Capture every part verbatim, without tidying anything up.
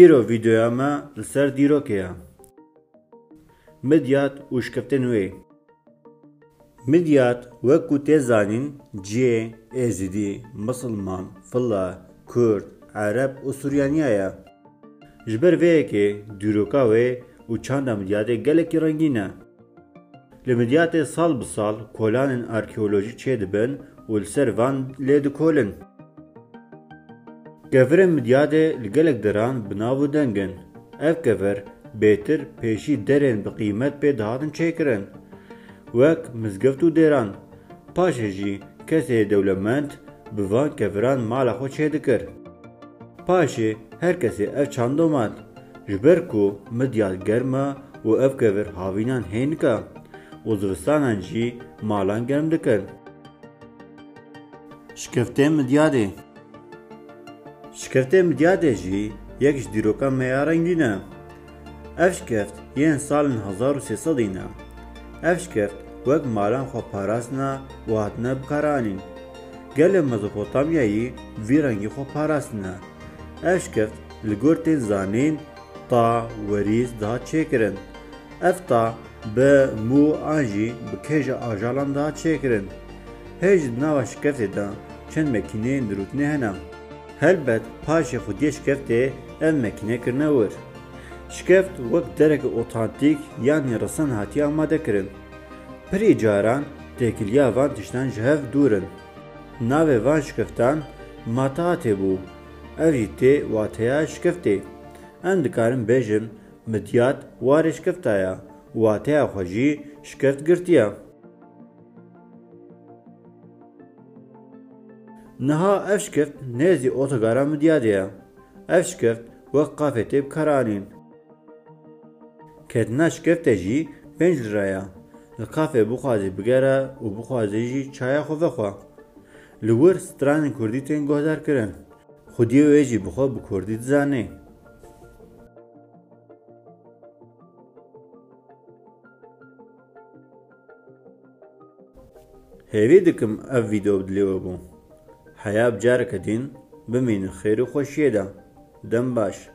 Îro vîdeoya me li ser dîrokê ye. Midyat û şikeftên wê. Midyat, wek ku tê zanîn, cihê Êzidî, Misilman, Fila, Kurd, Ereb û Suryaniya ye. Ji ber vê yekê dîroka wê û çanda Midyadê gelekî rengîn e. Li Midyadê sal bi sal kolanên arkeolojî çêdibin û li ser van lê dikolin. Kevirên Midyadê li gelek deran bi nav û deng in. Ev kevir bêtir pêşî derên bi qîmet pê dihatin çêkirin, wek mizgift û dêran. Paşê jî kesê dewlemend bi van keviran mala xwe çêdikir. Paşê her kesê ev çando mat, ji ber ku Midyad germ e û ev kevir havînan hênik e û zivistanan jî malan germ dikin. Şikeftên Midyadê. Şikeftên Midyadê jî yek ji dîroka me ya rengîn e. Ev şikeft yên salên hezar û sê sedî ne. Ev şikeft wek malan xwe parastine û hatine bikaranîn. Gelê Mezopotamyayî vî rengî xwe parastine. Ev şikeft li gor tên zanîn ta, werîs dihat çêkirin. Ev ta bi mû an jî bi kêja ajalan dihat çêkirin. Hê jî di nava şikeftê de çend mekîneyên dirûtinê hene. Helbet paşê xwediyê şikeftê ev mekîne kirine wir. Şikeft wek dereke otantîk yanî resen hatiye amade kirin. Pirî caran têkiliya van tiştan ji hev dûr in. Navê van şikeftan Mataatê bû. Ev jî tê wateya şikeftê. Em dikarin bêjin Midyat warê şikefta ye û wateya xwe jî şikeft girtiye. Niha ev şikeft nêzî otogara Midyadê ye. Ev şikeft wek qafê tê bikaranîn. Ketina şikeftê jî pênc lira ye. Li qafê bixwazî bigere û bixwazî jî çaya xwe vexwe. Li wir stranên kurdî tên guhdarkirin. Xwediyê wê jî bi xwe bi kurdî dizane. Hêvî dikim ev vîdeo bi dilê we bû. Heya bi careke din bimînin xêr û xweşiyê de. Dem baş.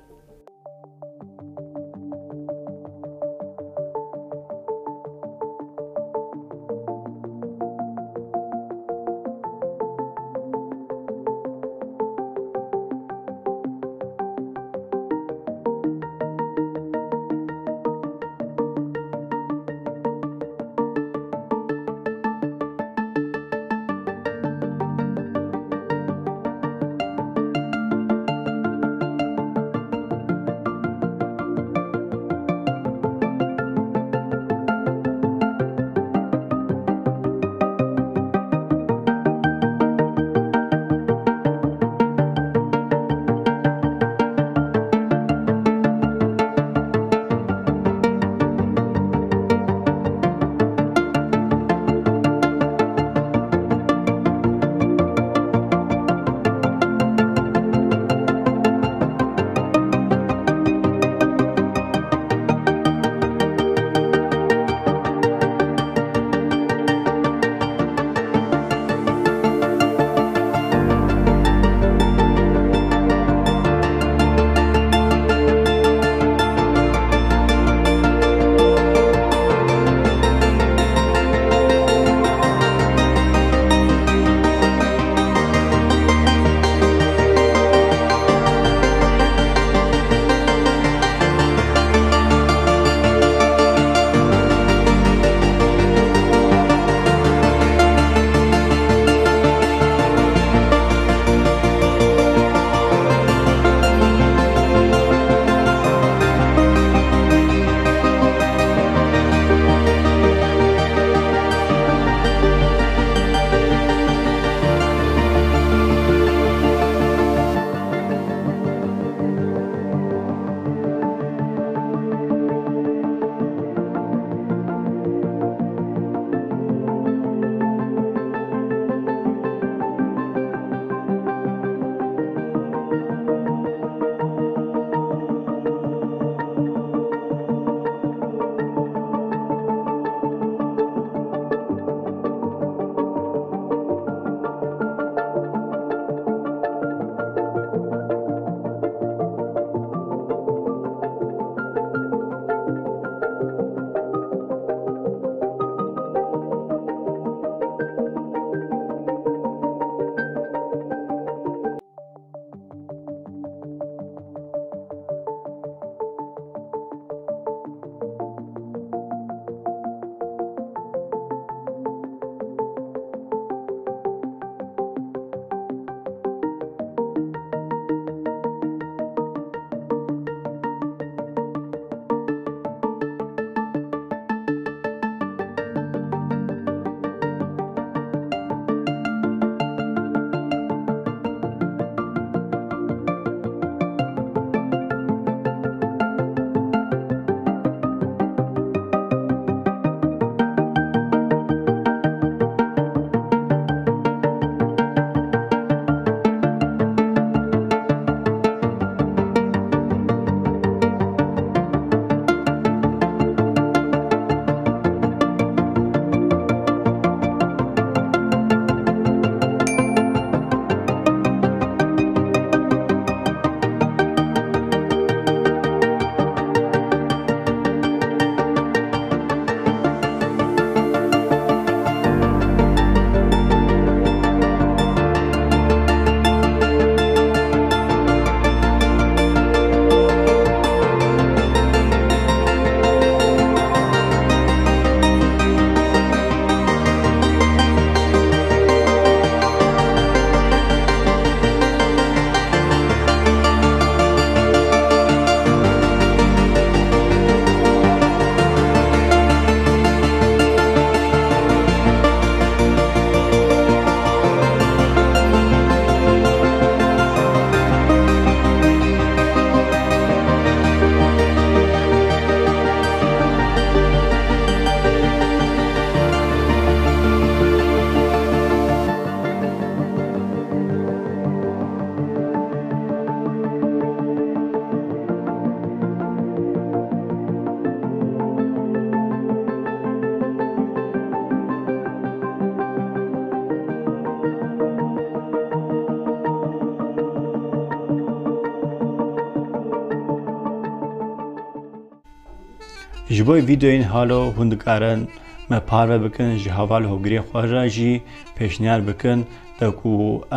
Ji bo vîdeoyên halo hûn dikarin me parve bikin, ji heval hogirên xwe re jî pêşniyar bikin, de ku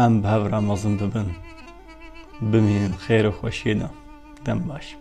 em bi hev re mezin bibin. Bimînin xêr û xweşiyê de. Dem baş.